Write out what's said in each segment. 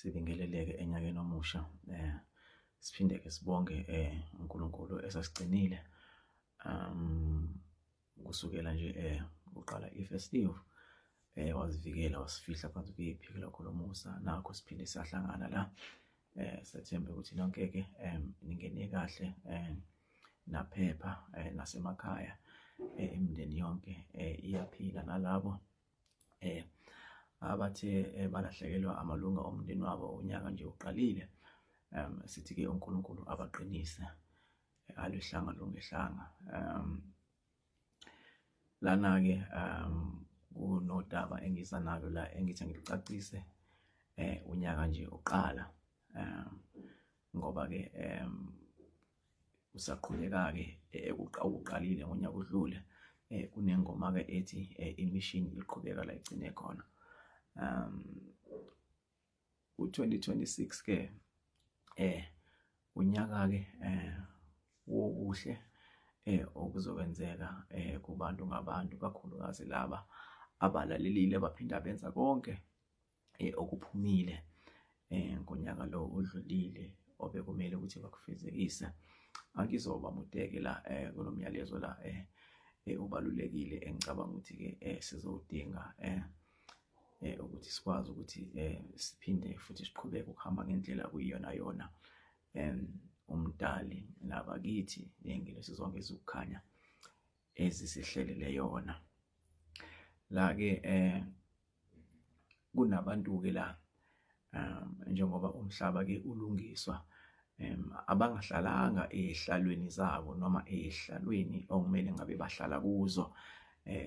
Sibingeleleke enyakeni omusha. Siphinde ke sibonge uNkulunkulu esasigcinile kusukela nje uqala i-festive, wazivikela, wasifihla phansi kwephiko lakho lomusa. Nakho siphinde sahlangana la. Sethembe ukuthi nonke ke ningene kahle, naphepha nasemakhaya, imindeni yonke iyaphila, nalabo abathe balahlekelwa amalunga omndeni wabo unyaka nje uqalile, sithi ke uNkulunkulu abaqinise, alwehlanga lungehlanga. Lana ke kunodaba engiza nalo la engithi ngikucacise unyaka nje uqala, ngoba ke usaqhubeka-ke ukuqalile ngonyaka odlule. Kunengoma-ke ethi imishini iqhubeka la igcine khona. U-2026 ke unyaka ke wokuhle okuzokwenzeka kubantu ngabantu, kakhulukazi laba abalalelile baphinda benza konke okuphumile ngonyaka lo odlulile obekumele ukuthi bakufezekise. Angizoba mudeke la kunomyalezo la ubalulekile engicabanga ukuthi ke sizowudinga ukuthi sikwazi ukuthi siphinde futhi siqhubeke ukuhamba ngendlela kuyiyona yona umdali nabakithi ney'ngelosi zonke eziwukukhanya ezisihlelele yona. La-ke kunabantu-ke la, njengoba umhlaba-ke ulungiswa, abangahlalanga ey'hlalweni zabo noma ey'hlalweni okumele ngabe bahlala kuzo.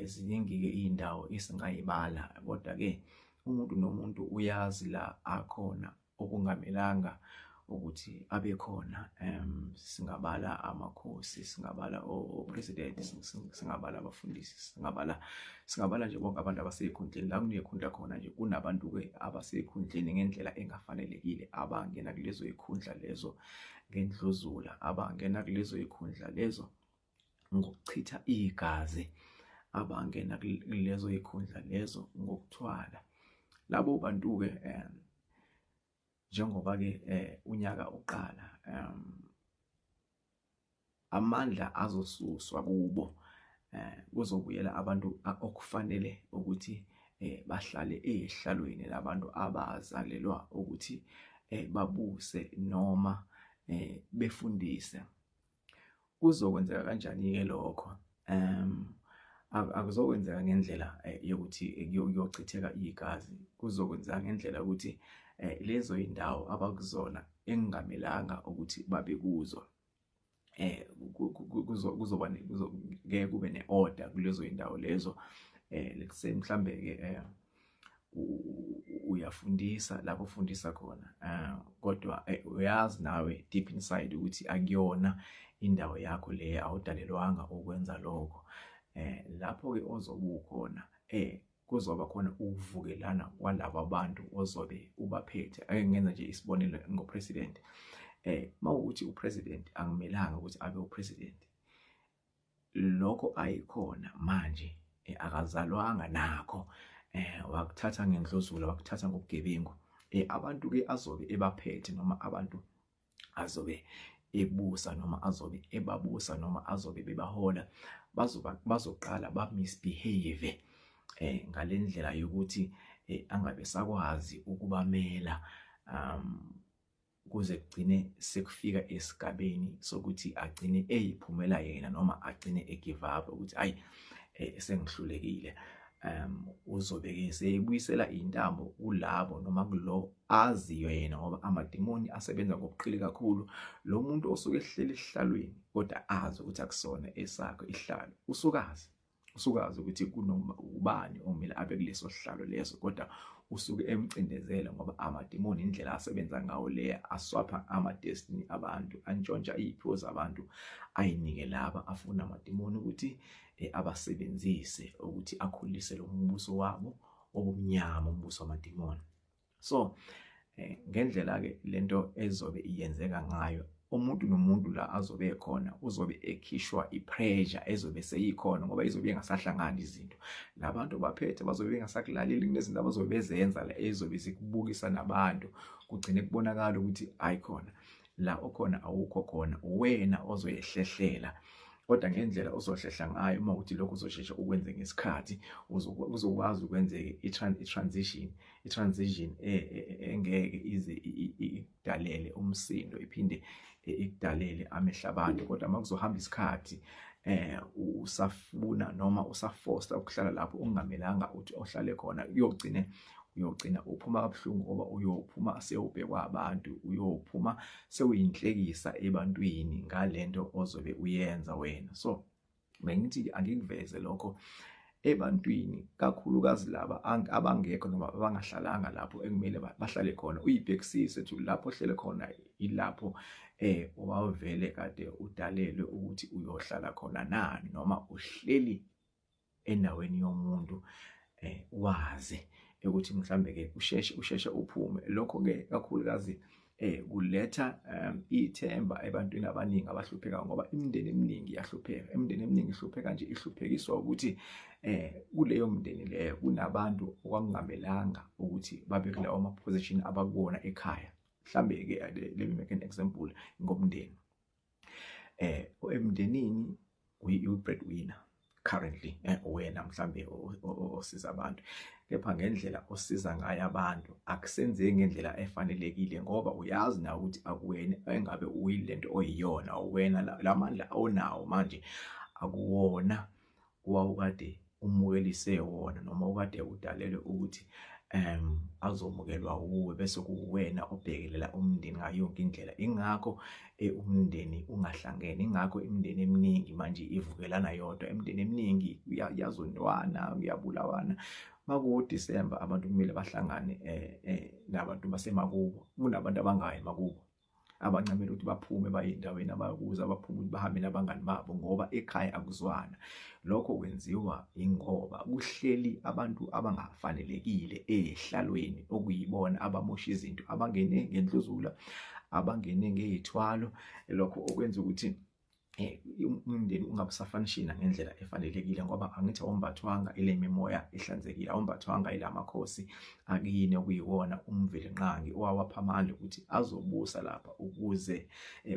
Ziningi-ke iy'ndawo esingayibala, kodwa-ke umuntu nomuntu uyazi la akhona okungamelanga ukuthi abe khona. Singabala amakhosi, singabala o-president, singabala abafundisi, singabala nje bonke abantu abasey'khundleni. La kuney'khundla khona nje kunabantu-ke abasey'khundleni ngendlela engafanelekile, abangena kulezo y'khundla lezo ngendluzula, abangena kulezo y'khundla lezo ngokuchitha igazi, abangena kulezo y'khundla lezo ngokuthwala. Labo bantu-ke, njengoba-ke unyaka uqala, amandla azosuswa kubo, kuzobuyela abantu okufanele ukuthi bahlale ey'hlalweni, labantu abazalelwa ukuthi babuse noma befundise. Kuzokwenzeka kanjani-ke lokho? Akuzokwenzeka ngendlela yokuthi kuyochitheka igazi, kuzokwenzeka ngendlela yokuthi lezo y'ndawo abakuzona engamelanga ukuthi babe kuzo, kuzoba ngeke kube ne-order kulezo y'ndawo lezo. Let's say mhlambe-ke uyafundisa lapho ufundisa khona, kodwa uyazi nawe deep inside ukuthi akuyona indawo yakho le, awudalelwanga ukwenza lokho. Lapho-ke ozobe ukhona, kuzoba khona ukuvukelana kwalaba bantu ozobe ubaphethe. Ake ngenza nje isibonelo ngo-president. Mawukuthi u-president akumelanga ukuthi abe u-president, lokho ayikhona manje, akazalwanga nakho, wakuthatha ngendluzula, wakuthatha ngobugebengu. Abantu ke azobe ebaphethe noma abantu azobe ebusa noma azobe ebabusa noma azobe bebahola, bazoba bazoqala ba misbehave ngalendlela yokuthi angabe sakwazi ukubamela, kuze kugcine sekufika esigabeni sokuthi agcine eyiphumela yena noma agcine e-give up ukuthi hayi, sengihlulekile. Uzobe ke seyibuyisela intambo kulabo noma kulo aziyo yena, ngoba amadimoni asebenza ngobuqili kakhulu. Lo muntu osuke ehleli esihlalweni kodwa azi ukuthi akusona esakhe isihlalo, usukazi usukazi ukuthi kunoma ubani omele abe kuleso sihlalo leso, kodwa usuke emcindezela ngoba amadimoni indlela asebenza ngawo le, aswapha ama-destiny abantu, antshontsha iy'phiwo zabantu, ayinike laba afuna amadimoni ukuthi abasebenzise ukuthi akhulise lo mbuso wabo obumnyama, umbuso wamadimoni. So ngendlela ke lento ezobe iyenzeka ngayo, Umuntu nomuntu la azobe ekhona uzobe ekhishwa ipressure ezobe seyikhona, ngoba izobe ingasahlangani izinto. Labantu abaphethe bazobe bengasakulaleli, kunezinto abazobe bezenza la ezobe zikubukisa nabantu, kugcine kubonakala ukuthi hayi khona la okhona awukho khona, uwena ozoyehlehlela. Kodwa ngendlela ozohlehla ngayo, uma ukuthi lokho uzosheshe ukwenze ngesikhathi, uzokwazi ukwenzeke i-transition engeke ize ikudalele umsindo, iphinde ikudalele amehlo abantu. Kodwa uma kuzohamba isikhathi usafuna noma usafosta ukuhlala lapho okungamelanga uthi ohlale khona, uyogcina uphuma kabuhlungu, ngoba uyophuma sewubhekwa abantu, uyophuma sewuyinhlekisa ebantwini ngalento ozobe uyenza wena. So bengithi angikuveze lokho ebantwini, kakhulukazi laba abangekho noma abangahlalanga lapho ekumele bahlale khona. Uyibhekisise ukuthi lapho ohlele khona ilapho owawuvele kade udalelwe ukuthi uyohlala khona na, noma uhleli endaweni yomuntu wazi ukuthi mhlambe ke usheshe uphume. Lokho ke kakhulukazi kuletha ithemba ebantwini abaningi abahlupheka, ngoba imindeni eminingi iyahlupheka. Imindeni eminingi ihlupheka nje, ihluphekiswa ukuthi kuleyo mndeni leyo kunabantu okwakungamelanga ukuthi babe kulawo ma position abakuwona ekhaya. Mhlambe ke let me make an example ngomndeni. Emndenini uyi-breadwinner currently, wena mhlambe osiza abantu, kepha ngendlela osiza ngayo abantu akusenzeki ngendlela efanelekile, ngoba uyazi na ukuthi akuwena engabe uyilento oyiyona wena. Lamandla onawo manje akuwona owawukade umukelise wona, noma ukade udalelwe ukuthi azomukelwa wuwe, bese kuwena obhekelela umndeni ngayo yonke indlela. Ingakho umndeni ungahlangene, ingakho imindeni eminingi manje ivukelana yodwa, imindeni eminingi iyazondwana, kuyabulawana. Makuwu-December abantu kumele bahlangane nabantu basemakubo, kunabantu abangayi emakubo, abancamela ukuthi baphume baye endaweni abakuzo, abaphume ukuthi bahambe nabangani babo, ngoba ekhaya akuzwana. Lokho kwenziwa ingoba kuhleli abantu abangafanelekile ehlalweni, okuyibona abamosha izinto, abangene ngendluzula, abangene ngey'thwalo. Lokho okwenza ukuthi umndeni ungabe usafanishina ngendlela efanelekile, ngoba angithi awumbathwanga ile mimoya ehlanzekile, awumbathwanga ila makhosi akini okuyiwona uMvelinqangi owawapha amandla ukuthi azobusa lapha, ukuze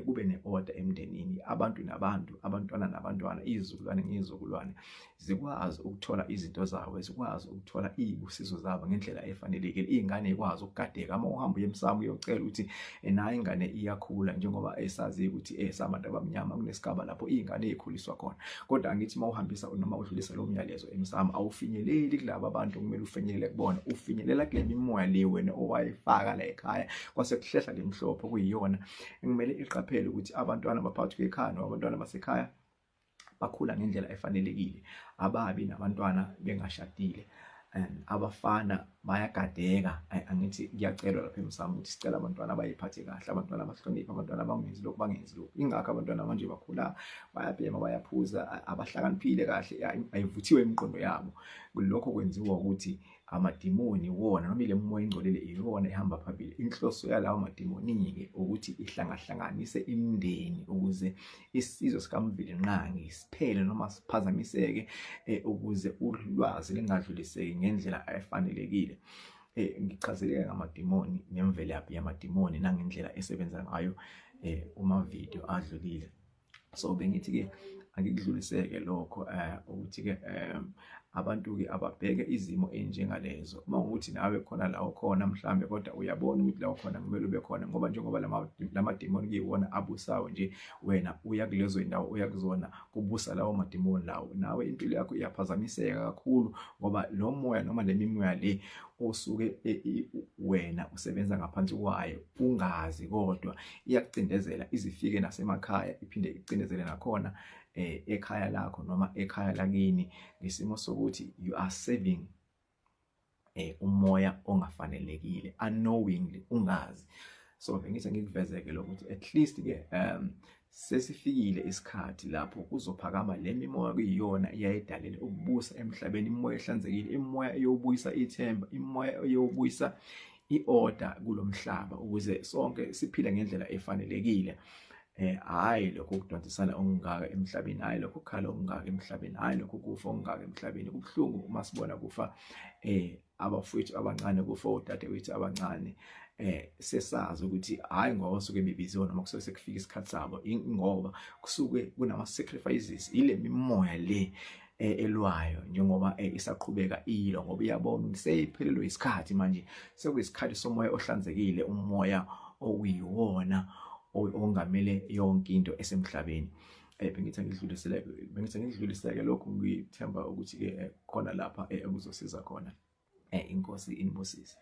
kube ne-order emndenini, abantu nabantu, abantwana nabantwana, izizukulwane ngezizukulwane zikwazi ukuthola izinto zabo, zikwazi ukuthola iy'busiso zabo ngendlela efanelekile, iy'ngane y'kwazi ukugadeka. Uma uhamba uye emsamo uyocela ukuthi nayo ingane iyakhula, njengoba esazi ukuthi sabantu abamnyama kunesigaba lapho iy'ngane ey'khuliswa khona. Kodwa angithi uma uhambisa noma udlulisa lowo myalezo emsamo, awufinyeleli kulaba abantu okumele ufinyelele kubona, ufinyelela kule mimoya le wena owayifaka la ekhaya, kwase kuhlehla le mhlophe okuyiyona ekumele iqaphele ukuthi abantwana baphakathi kwekhaya noma abantwana basekhaya bakhula ngendlela efanelekile, ababi nabantwana bengashadile. Abafana bayagadeka, angithi kuyacelwa lapha emsamo ukuthi sicela abantwana bayiphathe kahle, abantwana bahloniphe, abantwana bangenzi lokhu, bangenzi lokhu. Ingakho abantwana manje bakhula bayabhema, bayaphuza, abahlakaniphile kahle, ayivuthiwe imiqondo yabo. Lokho kwenziwa ukuthi amadimoni wona noma ile moya ingcolile iyona ehamba phambili. Inhloso yalawo madimoni-ke ukuthi ihlangahlanganise imindeni ukuze isizwe sikaMvelinqangi siphele noma siphazamiseke, ukuze ulwazi lingadluliseki ngendlela efanelekile. Ngichazeleke ngamadimoni nemvelaphi yamadimoni nangendlela esebenza ngayo kuma-video adlulile. So bengithi-ke angikudluliseke lokho ukuthi-ke abantu-ke ababheke izimo ey'njengalezo. Uma kuwukuthi nawe khona la ukhona mhlambe, kodwa uyabona ukuthi la ukhona kumele ube khona, ngoba njengoba lamadimoni kuyiwona abusayo nje, wena uya kulezo y'ndawo uya kuzona kubusa lawo madimoni lawo, nawe impilo yakho iyaphazamiseka kakhulu, ngoba lo moya noma le mimoya le osuke wena usebenza ngaphansi kwayo ungazi, kodwa iyakucindezela izifike nasemakhaya, iphinde ikucindezele nakhona ekhaya lakho noma ekhaya lakini, ngesimo sokuthi you are serving umoya ongafanelekile unknowingly, ungazi. So bengithi ngikuvezeke lokuthi at least ke sesifikile isikhathi lapho kuzophakama le mimoya kuyiyona iyayidalele ukubusa emhlabeni, imimoya ehlanzekile, imimoya eyobuyisa ithemba, imimoya eyobuyisa i-order kulomhlaba, ukuze sonke siphile ngendlela efanelekile. Hhayi lokhu kudonsisana okungaka emhlabeni, hhayi lokhu kukhala okungaka emhlabeni, hhayi lokhu kufa okungaka emhlabeni. Kubuhlungu uma sibona kufa abafowethu abancane, kufa odadewethu abancane, sesazi ukuthi hhayi ngoba basuke bebiziwe noma kusuke sekufika isikhathi sabo, ngoba kusuke kunama-sacrifices. Ile mimoya le elwayo njengoba isaqhubeka ilwa, ngoba iyabona ukuthi seyiphelelwe isikhathi manje, sekuyisikhathi somoya ohlanzekile, umoya okuyiwona ongamele yonke into esemhlabeni. Bengithi ngidluliseke lokhu, ngithemba ukuthi-ke khona lapha ekuzosiza khona. Inkosi inibusise.